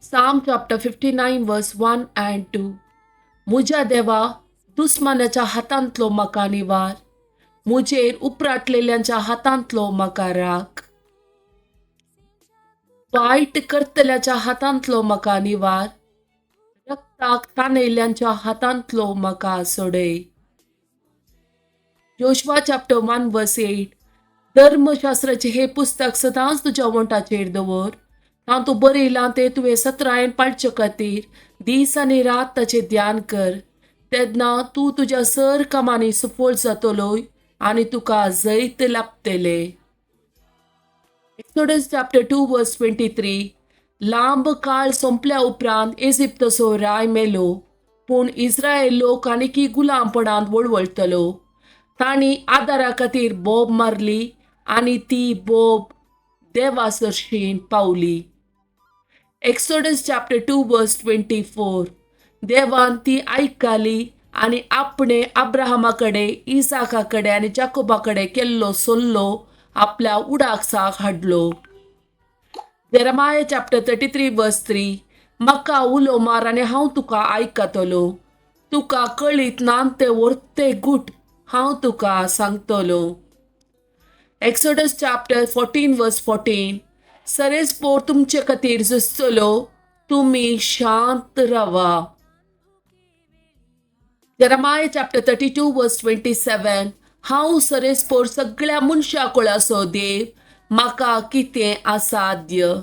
Psalm chapter 59 verse 1 and 2. म्हज्या देवा, दुस्मानाच्या हातांतलो म्हाका निवार, म्हजेर उपराटलेल्यांच्या हातांतलो म्हाका राख. वायट करतल्याच्या हातांतलो म्हाका निवार, रक्ताक ताणयल्ल्यांच्या हातांतलो म्हाका सोडय. Joshua chapter 1 verse 8. धर्मशास्त्राचें हें पुस्तक सदांच तुज्या वंठाचेर दवर. तातूंत बरयलां तें तुवें सत्रायेन पाळचे खातीर दीस आनी रात ताचें ध्यान कर. तेन्ना तूं तुज्या सर कामांनी सफळ जातलो आनी तुका जैत लाबतलें. Exodus chapter 2 verse 23. लांब काळ सोंपल्या उपरांत इजिप्तचो राय मेलो, पूण इस्रायल लोक आनीकी गुलामपणांत वळवळटलो. तांणी आदारा खातीर बोब मारली आनी ती बोब देवा सरशीन पावली. Exodus chapter 2 verse 24. देवान ती आयकली आनी आपणे अब्राहमा कडेन, इसाका कडेन आनी जाकोबा कडेन केल्लो सल्लो आपल्या उडाक्साक हाडलो. Jeremiah chapter 33 verse 3. म्हाका उलो मार आनी हांव तुका आयकतलो, तुका कळीत ना तें व्हरते गूट हांव तुका सांगतलो. Exodus chapter 14 verse 14. सरेस्पोर तुमचे खातीर झुजतलो, तुमी शांत रावा. Jeremiah chapter 32 verse 27. हांव सरेस्पोर सगळ्या मनशा कुळाचो देव, म्हाका कितें असाध्य?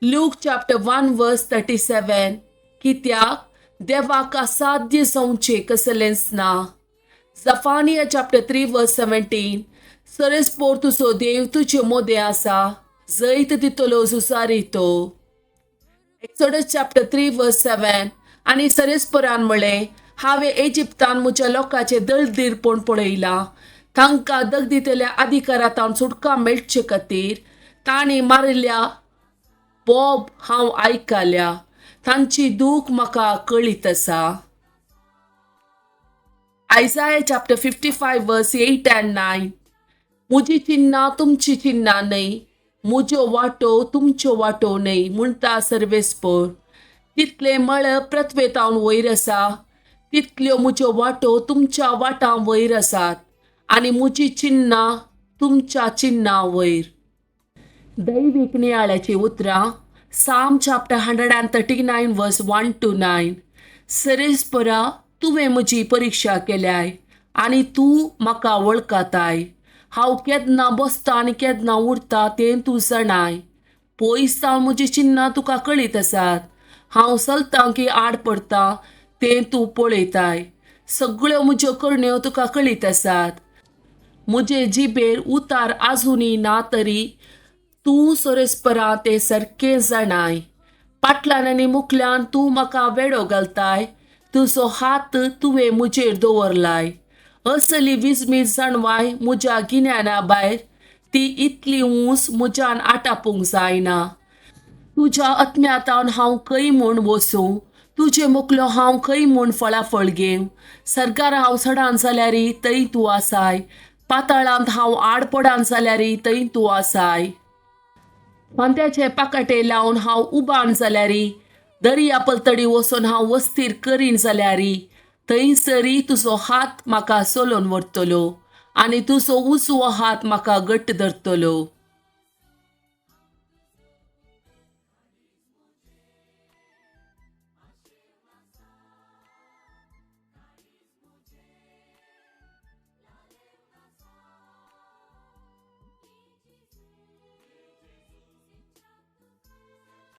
Luke chapter 1 verse 37. कित्याक देवाक असाध्य जावचें कसलेंच ना. Zephaniah chapter 3 verse 17. सरेस्पोर तुजो देव तुजे मोदें आसा, जैत दितलो झुजारी तो. Exodus chapter 3 verse 7. आनी सरेस्परान म्हळें, हांवें इजिप्तान म्हज्या लोकांचें दळदीरपण पळयलां. तांकां दगदितल्या अधिकारांत सुटका मेळचे खातीर तांणी मारिल्ल्या बोब हांव आयकल्या, तांची दूख म्हाका कळीत आसा. Isaiah chapter 55 verse 8 and 9. म्हजी चिन्नां तुमची चिन्नां न्हय, म्हज्यो वाटो तुमच्यो वाटो न्हय, म्हणटा सर्वेस्पोर. तितलें मळब पृथ्वेतावन वयर आसा, तितल्यो म्हज्यो वाटो तुमच्या वाटां वयर आसात आनी म्हजी चिन्नां तुमच्या चिन्नां वयर. दैवीक नियाळाचीं उतरां. Psalm chapter 139 verse 1 to 9. सरेस्परा, तुवें म्हजी परिक्षा केल्याय आनी तूं म्हाका वळखताय. हांव केन्ना बसता आनी केन्ना उरता तें तूं जाणाय. पयस सावन म्हजी चिन्नां तुका कळीत आसात. हांव चलतां की आड पडटा तें तूं पळयताय. सगळ्यो म्हज्यो करण्यो तुका कळीत आसात. म्हजे जिबेर उतार आजुनूय ना तरी तूं सोरेस्परा तें सारकें जाणाय. पाटल्यान आनी मुखल्यान तूं म्हाका वेडो घालताय, तुजो हात तुवें म्हजेर दवरलाय. असली विस्मीत जाणवाय म्हज्या गिन्याना भायर, ती इतली ऊंच म्हज्यान आटापूंक जायना. तुज्या आत्म्यातावन हांव खंय म्हूण वचूं? तुजे मुखलो हांव खंय म्हूण फळाफळ घेवं? सर्गार हांव चडान जाल्यार थंय तूं आसाय, पाताळांत हांव आड पडान जाल्यार थंय तूं आसाय. फांत्याचे पाकाटे लावन हांव उबान जाल्यार, दर्या पलतडी वचून हांव वस्तीर करीन जाल्यार, थंयसरी तुजो हात म्हाका चलोवन व्हरतलो आनी तुजो उजवो हात म्हाका घट्ट धरतलो.